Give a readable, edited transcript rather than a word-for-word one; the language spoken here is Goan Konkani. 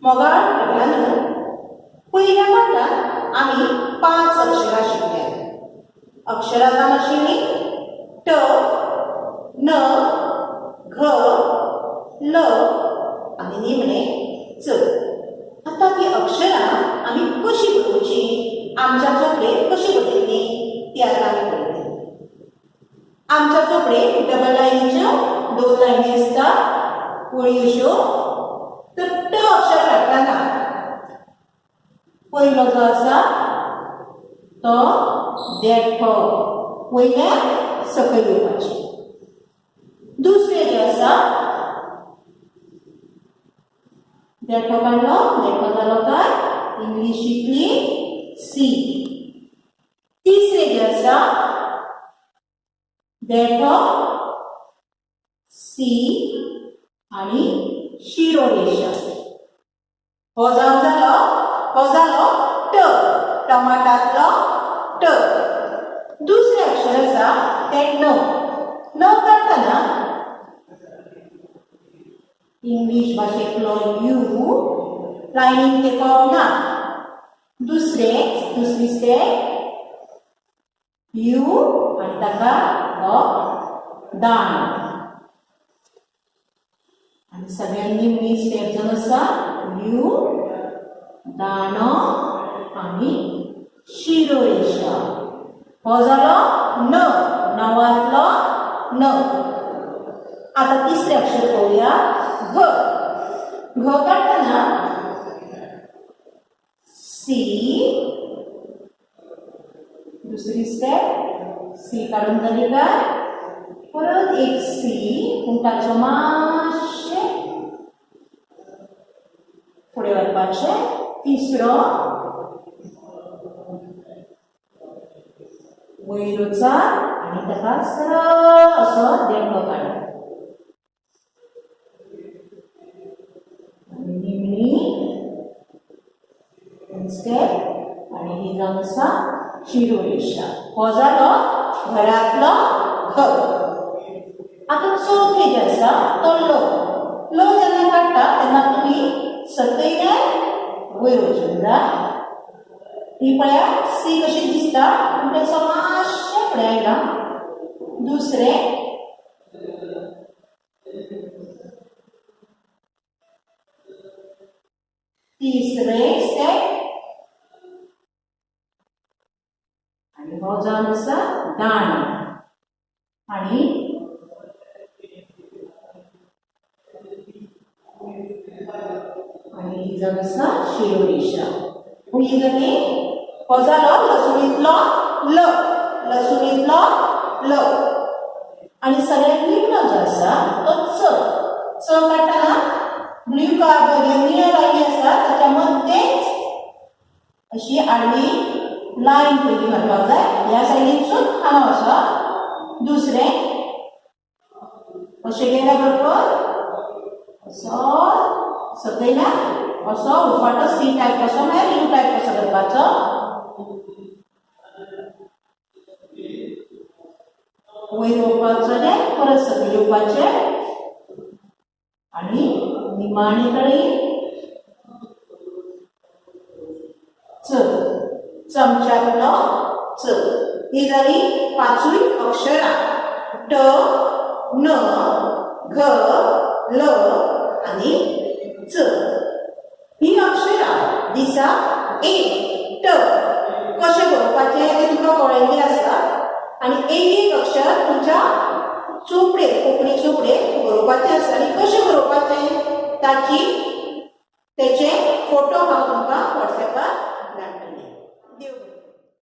मोगाळ भुरग्यांनो, पयल्या पाठांत आमी 5 अक्षरां शिकल्यात. अक्षरां जावन आशिल्लीं ट, न, घ, ल आनी निमणें च. आतां ती अक्षरां आमी कशीं बरोवची, आमच्या चोपडेर कशी बरयतली ती आतां आमी पळयतली. आमच्या चोपडेर डबल लायनीच्यो 2 लायनी आसता, वळी अश्यो. तर ट अक्षर काडटना पयलो जो आसा तो देठो वयल्यान सकयल येवपाचें. दुसरें जें आसा देठो काडलो, देठो जालो काय इंग्लिशींतली सी. तिसरें जें आसा देठो सी आनी शिरोरेशा. हो जावन जालो, हो जालो ट, टमाटांतलो ट. दुसरें अक्षर आसा तें न. न काडटना इंग्लीश भाशेंतलो you, लायनीक तेंकप ना. दुसरें, दुसरी स्टेप you आनी ताका हो दाण. आनी सगळ्यात निमणी स्टेप जावन आसा you, दाणो आनी शिरोरेशा. हो जालो न, नवांतलो न. आतां तिसरें अक्षर पळोवया, घ. घ काडटना सी, दुसरी स्टेप सी काडून जाली काय परत एक सी, पूण ताचो मातशें फुडें वचपाचें. तिसरो वयर वचा आनी ताका सरळ असो देठो काडप. आनी निमणी स्टेप आनी ही जावन आसा शिरोरेशा. हो जालो घरांतलो घ. आतां चवथें जें आसा तो ल. ल जेन्ना काडटा तेन्ना तुमी सकयल्यान वयर वचूंक जाय. ही पळया सी कशी दिसता, पूण तेचो मातशें फुडें आयला. दुसरें तिसरें स्टेप आनी हो जावन आसा दाणो. आनी आनी ही जावन आसा शिरोरेशा. ही जाली, हो जालो लसुणींतलो ल, लसुणींतलो ल. आनी सगळ्यात निमणो जो आसा तो च. च काडटना ब्ल्यू कार्ड निळ्यो लायनी आसा ताच्या मध्येच अशी आडवी लायन पयली मारपाक जाय. ह्या सायडीनसून हांगा वचप. दुसरें अशें गेल्या बरोबर असो सकयल्यान असो उफाटो सी टायप कसो, म्हळ्यार you type कसो करपाचो. वयर वचपाचो तें परत सकयल येवपाचें आनी निमाणे कडेन च, चमच्यातलो च. ही जाली 5 अक्षरां, ट, न, घ, ल आनी च. ही अक्षरां दिसाक एक ट कशें बरोवपाचें तें तुमकां कळिल्लें आसा. आनी एक एक अक्षर तुमच्या चोपडेर, कोंकणी चोपडेर बरोवपाचें आसा. आनी कशें बरोवपाचें ताची तेचे फोटो हांव तुमकां वॉट्सएपार धाडटलें.